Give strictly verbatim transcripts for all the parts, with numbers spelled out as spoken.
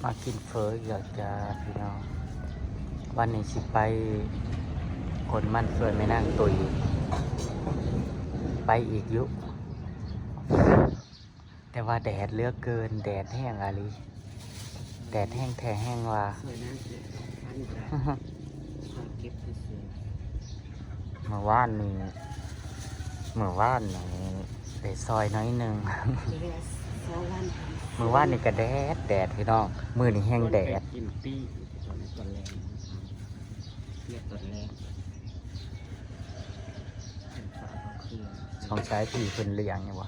มากินเฟออีกแล้วจ้าพี่น้อง วันนี้สิไปขนมันเฟื่อนแม่นางตุย ไปอีกอยู่ แต่ว่าแดดเหลือเกิน แดดแห้งอะลี แดดแห้งแท้แห้งว่า สวยนะเก็บอันนี้ก็เก็บสวยๆ เมื่อวานนี้ เมื่อวานนี้ได้ซอยน้อยหนึ่ง เดี๋ยวสองวัน เมื่อวานนี้ก็แดดแดดพี่น้อง มื้อนี้แห้งแดด กินปี้ตอนนี้ตอนแรก เรียกตอนแรก เป็นฝาเครื่อง สงสัยพี่เพิ่นเลี้ยงอยู่บ่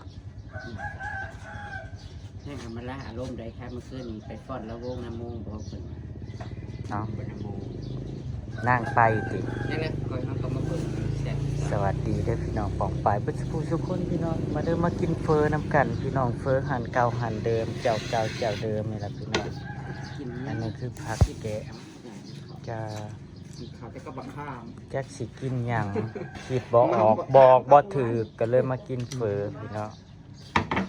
แห้งธรรมดาอารมณ์ได้ครับ เมื่อคืนนี้ไปฟ้อนลำวงนำโมงบอกเพิ่นว่า เอ้า เป็นนำโมง นั่งไปติ นั่นแหละ ก่อนเฮาก็มาเบิ่งแซ่บ สวัสดีเด้อพี่น้องปองปายเบิดสุผู้สุคนพี่น้อง มาเด้อมากินเฟอนำกันพี่น้อง เฟอหันเก่าหันเดิม เจ้าเก่าเจ้าเดิมนี่ล่ะพี่น้อง กิน อันนี้คือผักแกะ จ้า กินข้าวแต่ก็บักข้าม จักสิกินหยัง คิดบ่ออก บอกบ่ถืก ก็เลยมากินเฟอพี่น้อง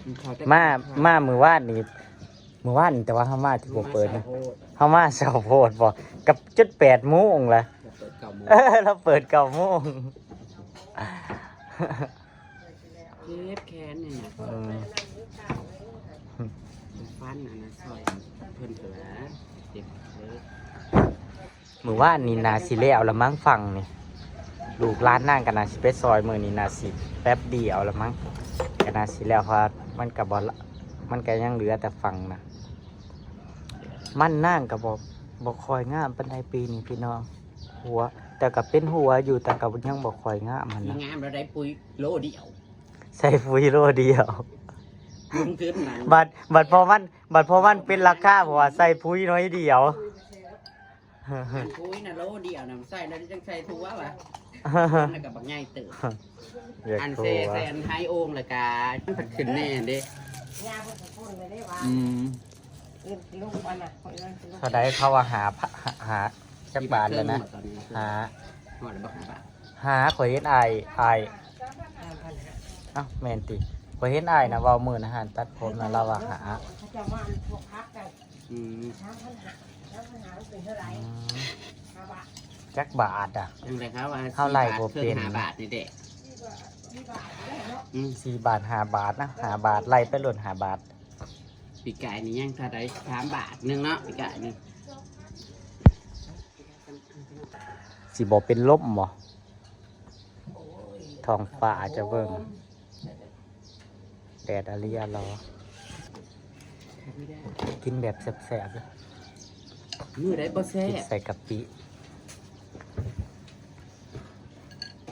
กินข้าวแต่ มา มามื้อวานนี้ มื้อวานนี้ แต่ว่าเฮามาที่บ่เปิดนะ มาเช้าโพด เฮามาเช้าโพดบ่ กับจนแปดโมงละ เปิดเก้าโมง เออ เราเปิดเก้าโมง เจ็บแขนนี่นะ อืม ฟันอันนั้นซอยเพิ่นเถอะนะ เจ็บเลย มื้อวานนี้น่าสิแล้วละมั้งฝั่งนี่ ลูกหลานนางก็น่าสิไปซอย มื้อนี้น่าสิแป๊บเดียวละมั้ง ก็น่าสิแล้ว เพราะว่ามันก็บ่ละ มันก็ยังเหลือแต่ฝั่งนะ มันนางก็บ่ บ่ค่อยงามปานใดปีนี้พี่น้อง หัว แต่ก็เป็นหัวอยู่ แต่ก็ยังบ่ค่อยงามหั้น สิ นะ งามแล้วได้ปุ๋ยโลเดียว ใส่ปุ๋ยโลเดียว ลงทุนหนัง บัด บัดพอมัน บัดพอมันเป็นราคา เพราะว่าใส่ปุ๋ยน้อยเดียว อันปุ๋ยน่ะโลเดียวน่ะ ใส่แล้วจังใส่ทั่ววะ แล้วก็บักใหญ่เติบ อยาก อัน ทั่ว แซ่ แซ่อันไฮโอ่งแล้วก็มันผัดขึ้นแน่เด้ ยาเพิ่นก็พ่นไปได้ว่า อืม เอิ้นลูกอันน่ะ เอิ้นลูก เท่าใดเขาว่าหาพะ หา หา จักบาทแล้วนะ สิบเครื่องหมดตอนนี้ หา ฮอดแล้วบ่ ห้าบาท หา ข่อยเห็นอ้าย อ้าย ห้าพันห้า เอ้า แม่นติ ข่อยเห็นอ้ายนะเว้ามื้อนะ ร้านตัดผมนะ ลาวว่าหา เขาเจ้าว่าอันพวกพักกัน อืม สามพันห้า สามพันห้า มันเป็นเท่าไหร่ อืม ห้าบาท จักบาทอะ จังได๋ครับว่า เท่าไหร่ สี่บาท บ่เป็น ครึ่ง ห้าบาทนี่เด้ สี่บาท สี่บาท อืม สี่บาท ห้าบาทนะ ห้าบาท ไล่ไปโลด ห้าบาท ปีกายนี่ยังเท่าใด๋ สามบาทหนึ่งเนาะ ปีกายนี่ สิบ่เป็นลมบ่ ท้องฟ้าจะเบิ่ง แดดอะลีอะลอ กินแบบแซ่บๆ เด้อ มื้อใด๋บ่แซ่บ กินใส่กะปิ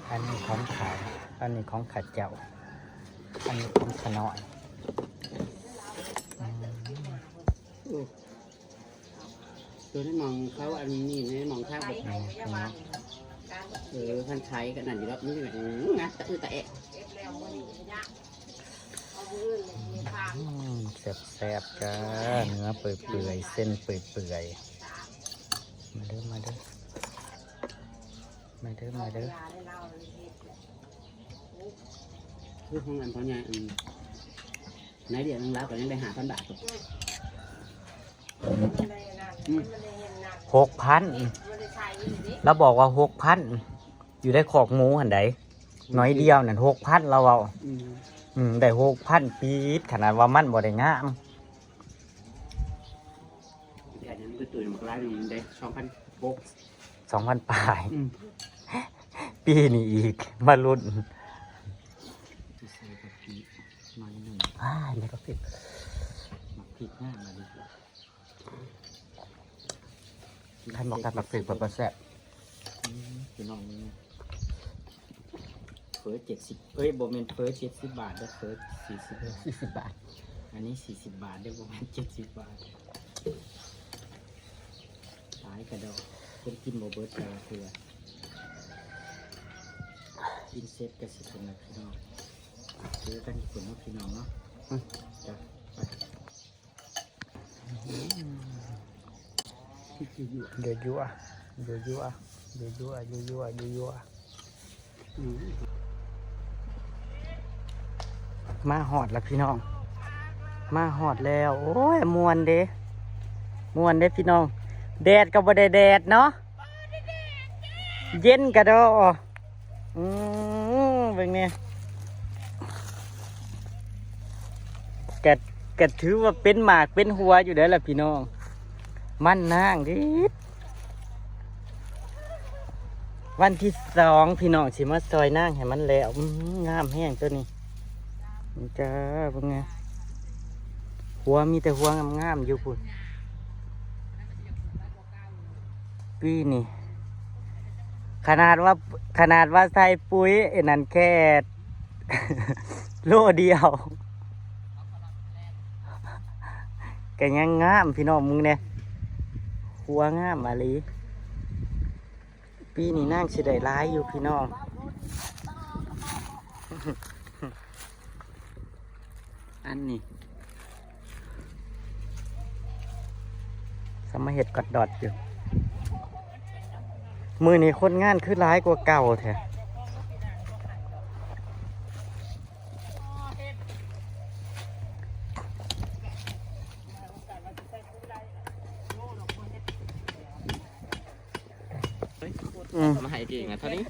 อันนี้ของเขา อันนี้ของข้าเจ้า อันนี้ของข้าน้อย อืม ตัวนี้มองเขาอันนี้ในมองข้างแบบ อืม เออ ท่านใช้กันนั่นอยู่แล้ว นี่แบบ อืม นะ ตะอื้อตะแอะ อืม แซ่บๆ จ้า เนื้อเปื่อยๆ เส้นเปื่อยๆ มาเด้อ มาเด้อ มาเด้อ มาเด้อ คือของอันพ่อใหญ่ อืม ในเดือนหนึ่งแล้วก็ยังได้ห้าพันบาท อืม หกพัน แล้วบอกว่าหกพัน อยู่ได้คอกหมูหั่นใด๋ น้อยเดียวนั่น หกพัน ลาวเว้า อืม อืม ได้หกพัน ปี๊ด ขนาดว่ามันบ่ได้งาม อันนั้นคือตัวหนึ่งมันก็ร้ายหนึ่งมันได้สองพันหก สองพันปลาย อืม ปีนี้อีก มาลุ้น ใส่กะปิหน่อยหนึ่ง อ้าย แล้วก็พริก หมักพริกหน้ามาดิ คันบอกกันหมักพริกแบบบ่แซ่บ อืม พี่น้องนี่ เฟอเจ็ดสิบ เอ้ย บ่แม่นเฟอเจ็ดสิบบาทเด้อ เฟอสี่สิบ เออ สี่สิบบาท อันนี้สี่สิบบาทเด้อ บ่แม่นเจ็ดสิบบาท หลายกะดอก คนกินบ่เบิดแต่ละเทื่อ กินเสร็จก็สิเป็นละพี่น้อง เจอกันที่คนเนาะพี่น้องเนาะ อืม จ้ะ ไป ยั่วยั่ว ยั่วยั่ว ยั่วยั่ว ยั่วยั่ว ยั่วยั่ว อืม มาฮอดแล้วพี่น้อง มาฮอดแล้ว โอ้ย ม่วนเด้ ม่วนเด้อพี่น้อง แดดก็บ่ได้แดดเนาะ เย็นกะดอ อืม เบิ่งเนี่ย กะ กะถือว่าเป็นหมากเป็นหัวอยู่เด้อล่ะพี่น้อง มันนางเด้ วันที่สองพี่น้องสิมาซอยนางให้มันแล้ว อืม งามแฮงตัวนี้ นี่จ้า เบิ่งไง หัวมีแต่หัวงามๆอยู่พุ้น ปีนี้ ขนาดว่า ขนาดว่าใส่ปุ๋ยไอ้นั่นแค่ โลเดียว ก็ยังงามพี่น้องมึงเนี่ย หัวงามอะลี ปีนี้นางสิได้หลายอยู่พี่น้อง อันนี้ สมาเฮ็ดกอดดอดอยู่ มื้อนี้คนงานคือหลายกว่าเก่าแท้ อืม มาให้เก่งนะเท่านี้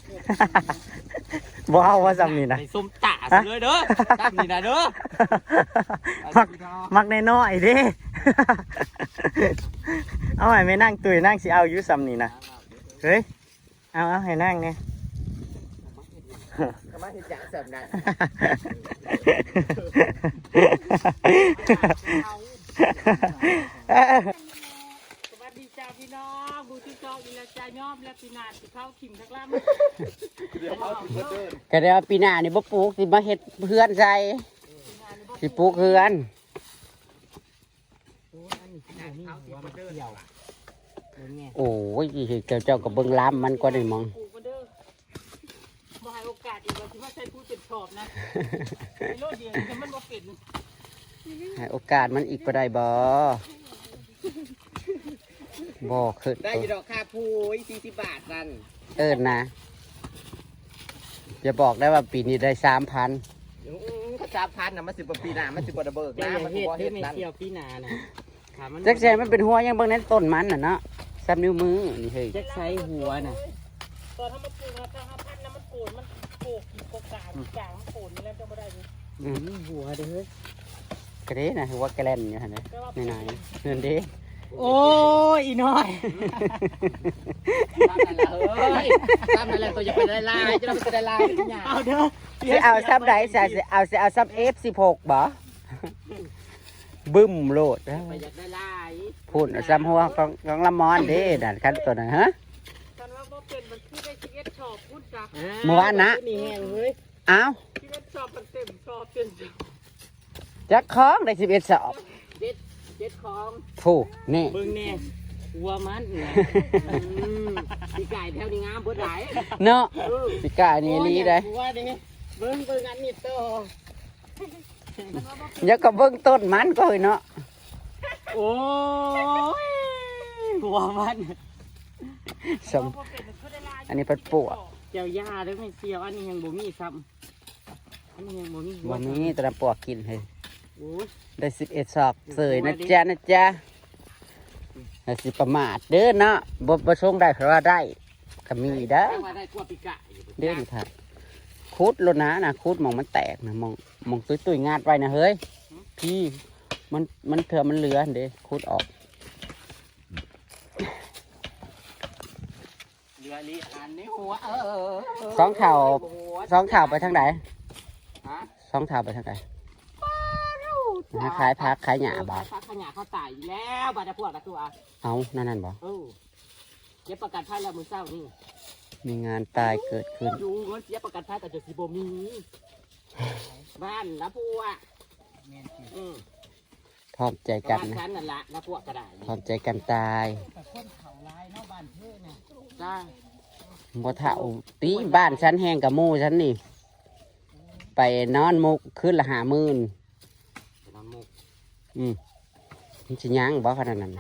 บ่เอาว่าซ้ำนี่นะ ไอ้ส้มตาเลยเด้อตามนี่นะเด้อ มัก มักน้อยๆเด้ เอาให้แม่นางตุ้ยนางสิเอาอยู่ซ้ำนี่นะ เฮ้ย เอา เอาให้นางเนี่ย มาเห็นอย่างแบบนั้น สวัสดีจ้าพี่น้อง บูที่จองอีละจ้ายอมและพี่นาสิเข้าขิงทักลำ ก็ได้ว่าปีหน้านี่บ่ปลูกสิมาเฮ็ดเฮือนใส่ สิปลูกเฮือน โอ้ย เจ้าเจ้าก็เบิ่งลำมันก็ได้มอง ปลูกกันเด้อบ่ให้โอกาสอีกว่าสิมาใส่ผู้เป็นชอบนะ โลดเดียวนี่มันบ่เป็น ให้โอกาสมันอีกบ่ได้บ่ บ่คิด ได้อยู่ดอกค่าพูยสี่สิบบาทนั่น เอิ้นนะ อย่าบอกได้ว่าปีนี้ได้สามพัน อืมก็สามพันนะมันสิบปีหน้ามันสิบดับเบิล เจ้า นะ อย่า มัน เฮ็ด บ่ เด้ เฮ็ อ ด แม่ นั่น เสี่ยวปีหน้านะถามมัน จักแซนมันเป็นหัวยังเบิ่งในต้นมันน่ะเนาะ ซ้ำนิ้วมือนี่เฮ้ย จักใส่หัวน่ะ ตอนเขามาปลูกนะถ้าเขาพันนะมันโกนมันโกกกินโกกกลางกลางมันโกนนี่แล้วจะบ่ได้เลย อืม หัวเด้อเฮ้ย กระเด้นะหัวแกลนอยู่หั่นเด้ แต่ว่า ในไหนๆนั่นเด้ โอ้ยอีน้อย ตามนั่นแหละเฮ้ยตามนั่นแหละตัวจะเป็นลายๆจะเป็นลายๆเนี่ย เอาเด้อ สิเอาซ้ำใดสิเอาสิเอาซ้ำ เอฟสิบหก บ่ บึ้มโลด ไปอยากได้ลาย พูดเอาซ้ำหัวของของละมอนเด้นั่นคันตัวนั้นฮะ ตอนว่าบ่เป็นมันคือได้สิบเอ็ดชอบพูดจ้ะ เมื่อวานนะ นี่แห้งเฮ้ย อ้าว สิบเอ็ดชอบมันเต็มชอบเต็มชอบ จักของได้สิบเอ็ดสอบ เจ็ดเจ็ดของ ผู้นี่ เบิ่งแน่หัวมันน่ะ อืมปีกไก่แถวนี้งามเบิดหลาย เนาะ เออ สิกายนี่ลีได้ หัวนี่เบิ่งเบิ่งอันนี้โต เดี๋ยวก็เบิ่งต้นมันก็เฮ้ยเนาะ โอ้ยหัวมัน สมอันนี้เป็นปวก เจ้ายาเด้อแม่เสี่ยวอันนี้ยังบ่มีซ้ำอันนี้ยังบ่มีหัว บ่มีแต่ละปวกกินเฮ้ย โอ้ย ได้สิบเอ็ดสอบเสยนะจ๊ะนะจ๊ะอย่าสิประมาทเด้อเนาะบ่บ่ชงได้เพราะว่าได้ก็มีเด้อ แปลว่าได้กว่าปีกไก่อยู่ เด้อค่ะขุดโลดนะนะขุดหม่องมันแตกนะหม่องหม่องตุ้ยๆงัดไว้นะเฮ้ย พี่มันมันเถื่อมันเหลือเด้ขุดออก เหลือลีอันนี้หัวเออ สองเท่า สองเท่าไปทางไหน ฮะ สองเท่าไปทางไหนหาขายผักขายหญ้าบ่ ขายผักขายหญ้าเขาตายอีกแล้วบาดพวกละตัว เอานั่นนั่นบ่ เออเก็บประกันภัยแล้วมื้อเช้านี่ มีงานตายเกิดขึ้น อยู่เงินเสียประกันภัยก็จะสิบ่มีบ้านละพวกอืม พร้อมใจกัน บ้าน นะ ฉันนั่นละละพวกก็ได้ พร้อมใจกันตาย จ้า บ่เท่าตีบ้านฉันแห้งกับหมู่ฉันนี่ ไปนอนมุกคืนละห้าหมื่น ไปนอนมุก อืมมันสิยังบ่ขนาดนั้น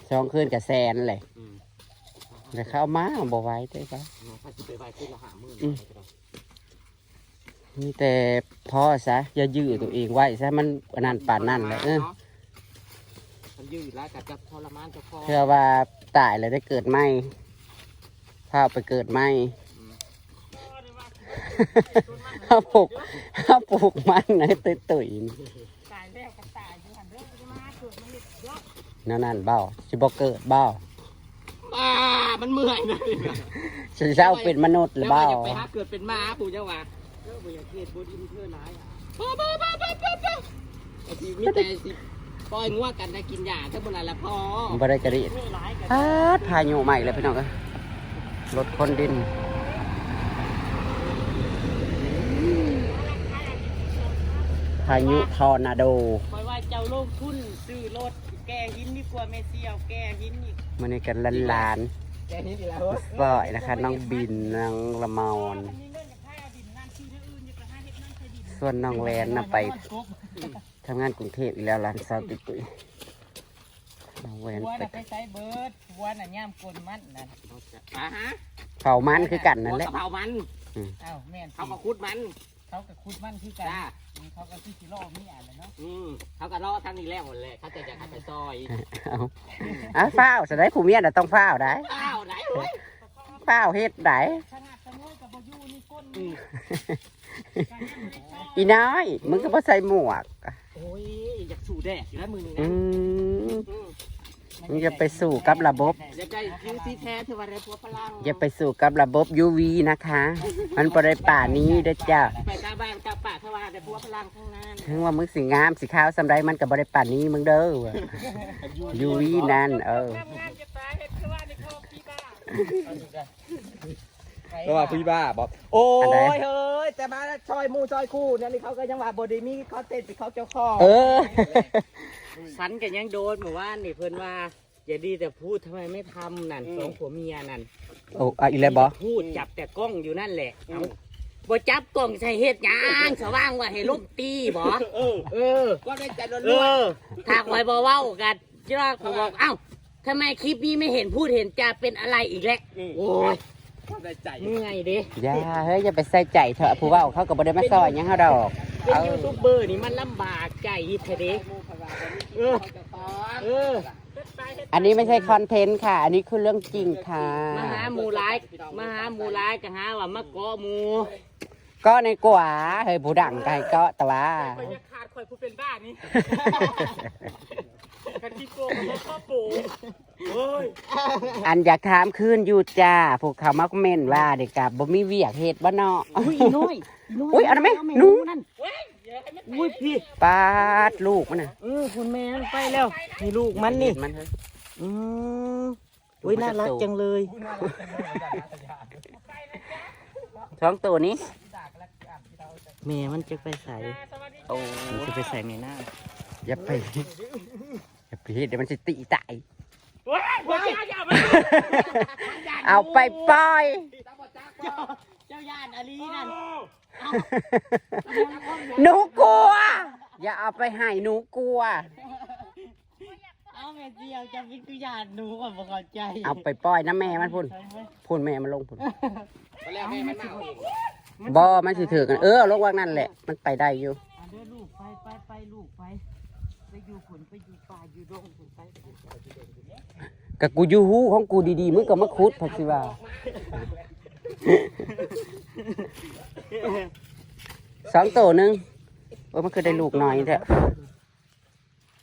สองคืนกับแสนเลย อืม แต่เข้ามาบ่ไหวได้ปะ เนาะถ้าสิไปไหว้คืนละห้าหมื่น อืม มีแต่พอซะอย่ายื้อตัวเองไว้ซะมันอันนั้นปานนั้นแหละเออ ถ้า ยืดแล้วก็จะทรมานเจ้าของ เพื่อว่าตายแล้วได้เกิดใหม่ พาไปเกิดใหม่ อืม เฮาปลูก เฮาปลูกมันให้ตุยๆนี่ ตายแล้วก็ตายอยู่หั่นเด้อ สิมาเกิดมาเฮ็ดเด้อ แนวนั้นบ่ สิบ่เกิดบ่ อ่า มันเมื่อยนะ สิเซาเป็นมนุษย์หรือบ่ แล้วว่าอยากไปหาเกิดเป็นหมาผู้เจ้าว่า เออ บ่อยากเฮ็ดบ่ดีเทื่อหลายอะ บ่ บ่ บ่ บ่ บ่ บ่ ไอ้ที่มีแต่สิปล่อยงัวกันได้กินหญ้าเท่านั้นแหละพอ บ่ได้กะดิ เทื่อหลายกัน อาด พายุมาอีกแล้วพี่น้องเอ้ย รถขนดิน พายุทอร์นาโด คอยว่าเจ้าลงทุนซื้อรถแก่หินดีกว่าแม่เสี่ยวแก่หินอีก มื้อนี้กันหลานๆ แก่หินอีกแล้ว บ่อยนะคะ น้องบิน น้องละมอน ส่วนน้องแวนน่ะไปทำงานกรุงเทพฯอีกแล้ว หลานสาวตุ้ยๆ น้องแวน ผัว ไป น่ะไปไสเบิด ผัวน่ะย่ามกลนมันนั่น อ่าฮะ เผามันคือกันนั่นแหละ ผัวก็เผามัน อืม อ้าว แม่นสิ เขาก็ขุดมัน เขาก็ขุดมันคือกัน จ้า อืม เขาก็คือสิรอเมียแหละเนาะ อืม เขาก็รอทางนี้แล้วหมดแหละ เขาจะอยากให้ไปซอย เอา อ่ะ ฟ้าว แสดงผู้เมียน่ะต้องฟ้าวได้ ฟ้าวได้เว้ย ฟ้าวเฮ็ดได้ ขนาดขโมยกับบ่อยู่นี่ก้น อืม อีน้อย มึงก็บ่ใส่หมวก โอ้ย อยากสู้แดดอยู่แล้วมึงนี่นะ อืม อืม มึงอย่าไปสู้กับระบบ อยากได้ผิวสีแทนเทวาไรพวกพลัง อย่าไปสู้กับระบบ ยู วี นะคะ มันบ่ได้ป่านนี้เด้อจ้า ไปกาบ้านกาป่าเทวาไรพวกพลังทั้งนั้น ถึงว่ามึงสิงามสิขาวส่ำใด มันก็บ่ได้ป่านนี้มึงเด้อ ยู วี นั่น เออ งามจะตายเฮ็ดคือว่าในครอบที่บ้าน ก็ว่าผู้บ้าบอก โอ้ย อันใด เฮ้ย แต่มาซอยหมู่ซอยคู่เนี่ยนี่เขาก็ยังว่าบ่ได้มีคอนเทนต์เป็นของเจ้าของ เออ ฉันก็ยังโดนเมื่อวานนี่เพิ่นว่า อย่าดีแต่พูด ทำไมไม่ทำนั่น อืม สองผัวเมียนั่น โอ้ อ่ะ อีกแล้วบ่ พูดจับแต่กล้องอยู่นั่นแหละ อืม เอา บ่จับกล้องใส่เฮ็ดหยัง สว่างว่าให้ลบตีบ่ เออ เออ ก็ได้ใจล้วนๆ เออ ถ้าข่อยบ่เว้ากัน จ้า เขาบอก เอ้า ทำไมคลิปนี้ไม่เห็นพูดเห็นจา เป็นอะไรอีกแล้ว อืม โอ้ย ความในใจ เมื่อยเด้ อย่า เฮ้ย อย่าไปใส่ใจเถอะ ผู้เว้าเขาก็บ่ได้มาซอยหยังเฮาดอก เป็น เออ ยูทูบเบอร์นี่มันลำบากใจแท้เด้ เออ เออ อันนี้ไม่ใช่คอนเทนต์ค่ะ อันนี้คือเรื่องจริงค่ะ มาหาหมู่หลาย มาหาหมู่หลายก็หาว่ามาเกาะหมู่ ก็ในกว่า เฮ้ย ผู้ดังก็ให้เกาะแต่ว่า ข่อยอย่าขาดข่อยผู้เป็นบ้านี่ กันที่โกงกับพ่อปู่ เฮ้ย อันอยากถามคืนอยู่จ้า พวกเขามาคอมเมนต์ว่าเด็กกับบ่มีเวียกเฮ็ดบ่เนาะ อุ้ย อีน้อย อีน้อย อุ้ย อันนั้นไหม แม่ หนู นั่น เฮ้ย อย่าให้มันไป อุ้ย พี่ ปาดลูกมันน่ะ เออ คุณแม่มันไปแล้ว มีลูกมันนี่ มันเฮ้ย อืม อุ้ย น่ารักจังเลย สองตัวนี้ แม่มันจะไปใส่ โอ้ มันจะไปใส่แม่น้า อย่าไป อย่าไปเฮ็ด เดี๋ยวมันสิตีตาย โอ้ย เอาไปปล่อย เจ้าย่านอาลีนั่น หนูกลัว อย่าเอาไปให้ หนูกลัว เอาแม่เจียวจะวิทยาหนูก่อนบ่เข้าใจ เอาไปปล่อยนะแม่มันพุ่น ใช่ไหม พุ่นแม่มันลงพุ่น ตอนแรกแม่มันมาเอาเอง บ่ มันสิถือกัน เออ ลงวางนั่นแหละ มันไปได้อยู่ อ่ะเด้อลูก ไปไปไปลูกไป ไปอยู่ฝนไปอยู่ป่าอยู่ดงฝนไป กับกูอยู่ฮู้ของกูดีๆ มึงก็มาขุดผักสิว่า สองตัวหนึ่ง โอ้ย มันคือได้ลูกน้อยแท้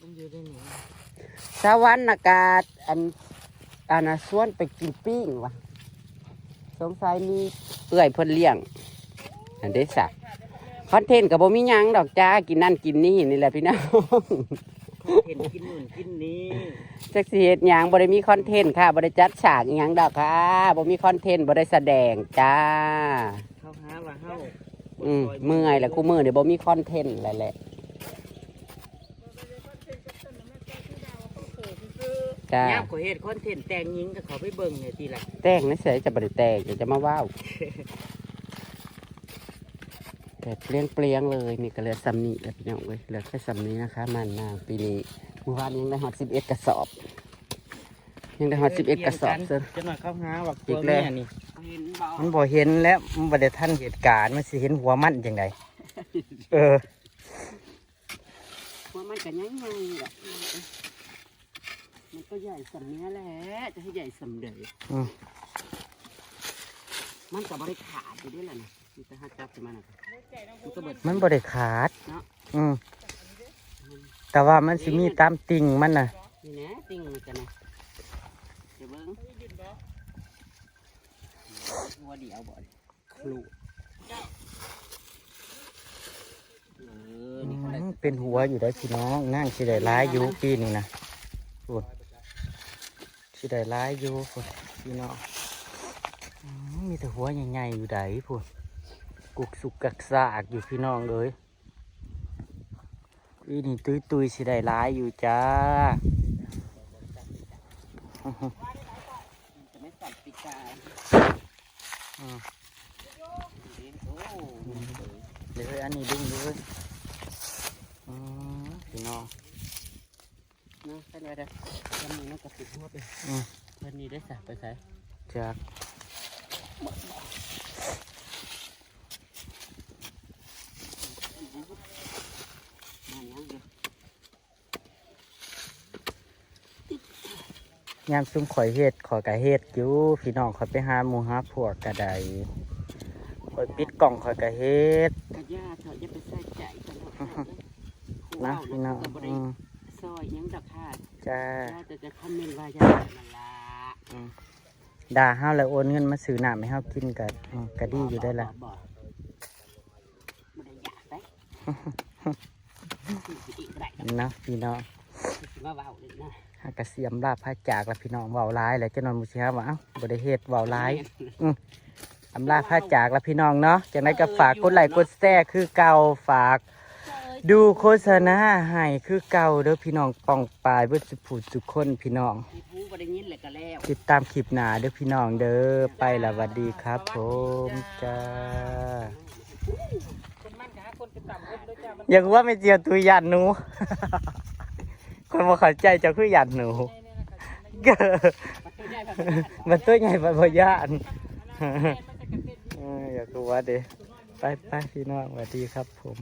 มันอยู่ในนี้ สวรรค์อากาศ อัน อันน่ะชวนไปกินปิ้งว่ะ สงสัยมีเอื้อยเพิ่นเลี้ยง อันเด้สะ คอนเทนต์ก็บ่มีหยังดอกจ้า กินนั่นกินนี่นี่แหละพี่น้อง คอนเทนต์กินนู่นกินนี่ จักสิเฮ็ดหยัง บ่ได้มีคอนเทนต์ค่ะ บ่ได้จัดฉากอิหยังดอกค่ะ บ่มีคอนเทนต์ บ่ได้แสดงจ้า เขาหาว่าเฮา อืม เมื่อยแหละ คู่มื้อนี่บ่มีคอนเทนต์แล้วแหละ จ้า ยามเขาเฮ็ดคอนเทนต์แต่งหญิงก็เขาไปเบิ่งเนี่ยทีละ แต่งในใสจะบ่ได้แต่ง จะมาว้าว แบบเปลี้ยงๆเลย นี่ก็เหลือส่ำนี้แหละพี่น้องเอ้ย เหลือแค่ส่ำนี้นะคะ มันนางปีนี้ เมื่อวานยังได้ฮอดสิบเอ็ดกระสอบ ยังได้ฮอดสิบเอ็ดกระสอบเด้อ จักหน่อยเขาหาว่าผัวเมียนี่ เห็นบ่ มันบ่เห็นแล้ว มันบ่ได้ทันเหตุการณ์ มันสิเห็นหัวมันจังใด เออ หัวมันก็ยังไงล่ะ มันก็ใหญ่สำเนี้ยแหละ จะให้ใหญ่สำเดย อืม มันก็บ่ได้ขาดอยู่ด้วยแหละนะ มันจะหาจับจะมาน่ะ มันก็เบิด มันบ่ได้ขาด เนาะ อืมแต่ว่ามันสิมีตามติ่งมันน่ะ นี่นะ ติ่งมันกันนะ เดี๋ยวเบิ่งหัวเดียวบ่ คลุ เออ นี่เขาได้ อืมเป็นหัวอยู่ได้อพี่น้อง นางสิได้หลายอยู่ปีนี้นะพูดสิได้หลายอยู่พูดพี่น้อง อืมมีแต่หัวใหญ่ๆอยู่ใดพูดกุกสุกกักซากอยู่พี่น้องเอ้ย อีนี่ตุ้ยตุ้ยๆสิได้หลายอยู่จ้า จะไม่ใส่ปีกกา อืม โอ้ เดี๋ยวอันนี้ดึงดูอืมพี่น้อง นะท่านว่าเด้อทำมือน้องกระติกหัวไป อืม เพื่อนนี่ได้สักไปใส่ จาก นั่นนะเดี๋ยว ยามซุมข่อยเฮ็ดข่อยก็เฮ็ดอยู่พี่น้องข่อยไปหาหมู่หาพวกก็ได้ข่อยปิดกล้องข่อยก็เฮ็ด กระยาเถอะอย่าไปใส่ใจกันเนาะ นะพี่น้องอืม ซอยยังดอกค่ะ จ้า แต่จะคอมเมนต์ว่าจะนั่นละ อืมด่าเฮาแล้วโอนเงินมาซื้อน้ำให้เฮากินก็อืมก็ดีอยู่ได้อละ บอกบ่ได้อยากไปซื้อกินก็ได้ เนาะพี่น้อง มาเว้าเลยนะ หากระเสียมลาพาจากละพี่น้องเว้าหลายแล้วเจ้าน้องมูเสียว่าเอ้าบ่ได้เฮ็ดเว้าหลาย อืมอำลาพาจากละพี่น้องเนาะจังได๋ก็ฝากกดไลค์กดแชร์คือเก่าฝาก ดูโฆษณาให้คือเก่าเด้อพี่น้องป้องปายเบิดสุผู้สุคนพี่น้อง ที่ผู้บ่ได้ยินเลยก็แล้ว ติดตามคลิปหน้าเด้อพี่น้องเด้อไปละหวัดดีครับผมจ้า คนมันกับคนเป็นต่ำคนด้วยจ้ามัน อยากว่าไม่เจียวตัวยันหนู คนบ่เข้าใจเจ้าคือยันหนู ประตูใหญ่แบบ มันตัวใหญ่มันบ่ย่าน มันจะกระเซ็น เอออยากรู้ว่าเด้ไปไปพี่น้องสวัสดีครับผม